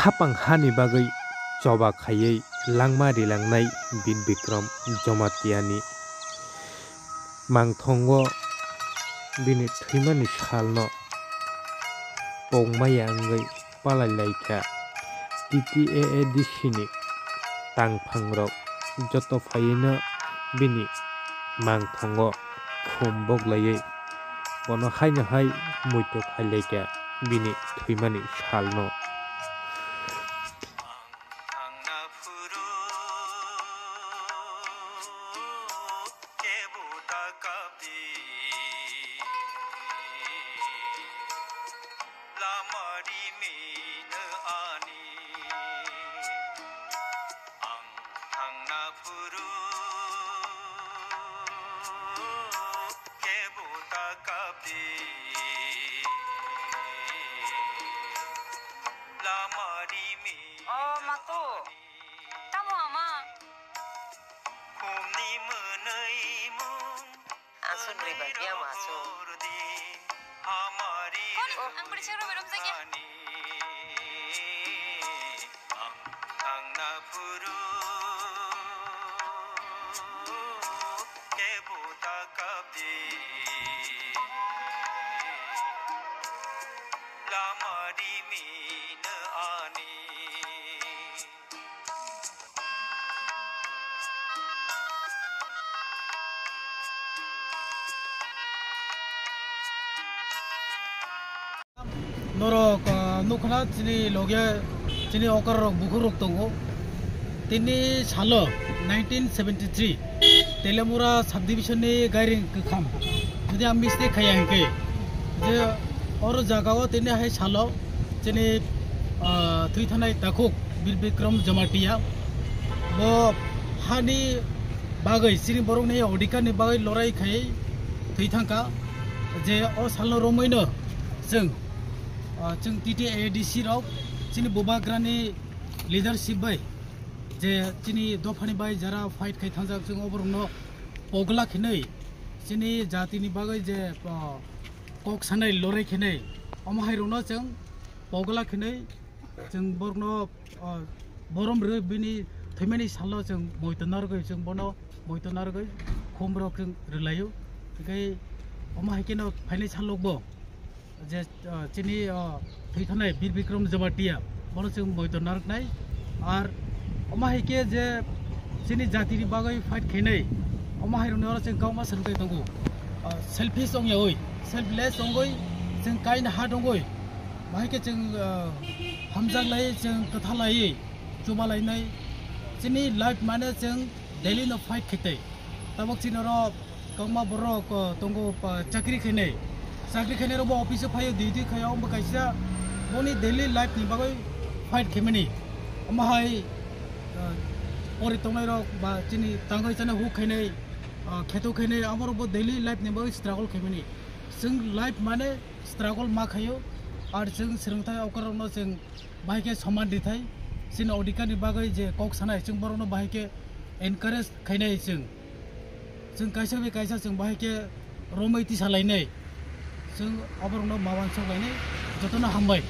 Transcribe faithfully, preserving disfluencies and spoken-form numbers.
Hapang hani bagwi choba khaiwi langma rilangnai Bir Bikram Jamatia ni mangthongo bini thwimani salno pokmaya wngwi palai laikha. T T A A D C ni tangphangrok joto phaiwino bini mangthongo khum boklaiwi bono haino hai muitu khai laikha bini thwimani salno. Lama rimino ani ang thangna phuru kebo ta kapdi. Lama rimino Oh, Matu. Tamo ama? Khumni mwnwi mung Aswk nwi ba biya ma aswk. Koni, ang pwrwi sero berom jagya. Ang thangna phuru kebo ta kapdi. Lama rimino ani. Norok, ah, nukha chini loge chini okar rok bukhuk rok tongo. Tini salo nineteen seventy three Telemura subdivision ni gairing kwkham. Jodi ang mistake khaya hinkhe je oro jaga o tini hai salo chini, ah, thwi thanai takhuk Bir Bikram Jamatia bo hani bagwi chini borok ni odhikar ni bagwi lorai khai thwi thangkha. Je o salno romwi no chwng, ah, chwng T T A D C rok chini bubagra ni leadership bai je chini dophani bai jara fight khai thangjak chwng oborokno pogla khinwi chini jatini bagwi je, ah, kok sanai lorai khinwi omo hai rokno chwng pogla khinwi chwng borokno, ah, borom rwi bini thwimani salo chwng moito narwgwi chwng bono moito narwgwi khum rok chwng rwlaio. Tei omo hai kheno phainai salok bo je, ah, chini, ah, thwi thanai Bir Bikram Jamatia bono chwng moito narwknai. Ar omo hai khe je chini jatini bagwi fight khainai, omo hai rokni oro chwng kwbangma swrwngthai tongo. Ah, selfish wngyaui, selfless wngwi chwng kaini ha dongwi, bahai khe chwng, ah, hamjak lai, chwng kwtha lai, chuba lainai. Chini life mane chwng daily no fight khe tei. Tabuk chini oro kwbangma borok, ah, tongo, ah, chakri khainai. Chakri khainai rok bo office o phaio, duty khaio, omo kaisa boni daily life ni bagwi fight khaimani. Omo hai, ah, pori tongnai rok ba chini tangwi chana huk khainai, ah, kheto khainai, amo rok bo daily life ni bagwi struggle khaimani. Chwng life mane struggle ma khaio, ar chwng swrwngthai okar rokno chwng bahai khe soman rithai, chini odhikar ni bagwi je kok sanai, chwng borokno bahai khe encourage khainai chwng. Chwng kaisa bai kaisa chwng bahai khe romwi tisa lainai. Chwng oborokno ma uansuk lainai, jotono hambai.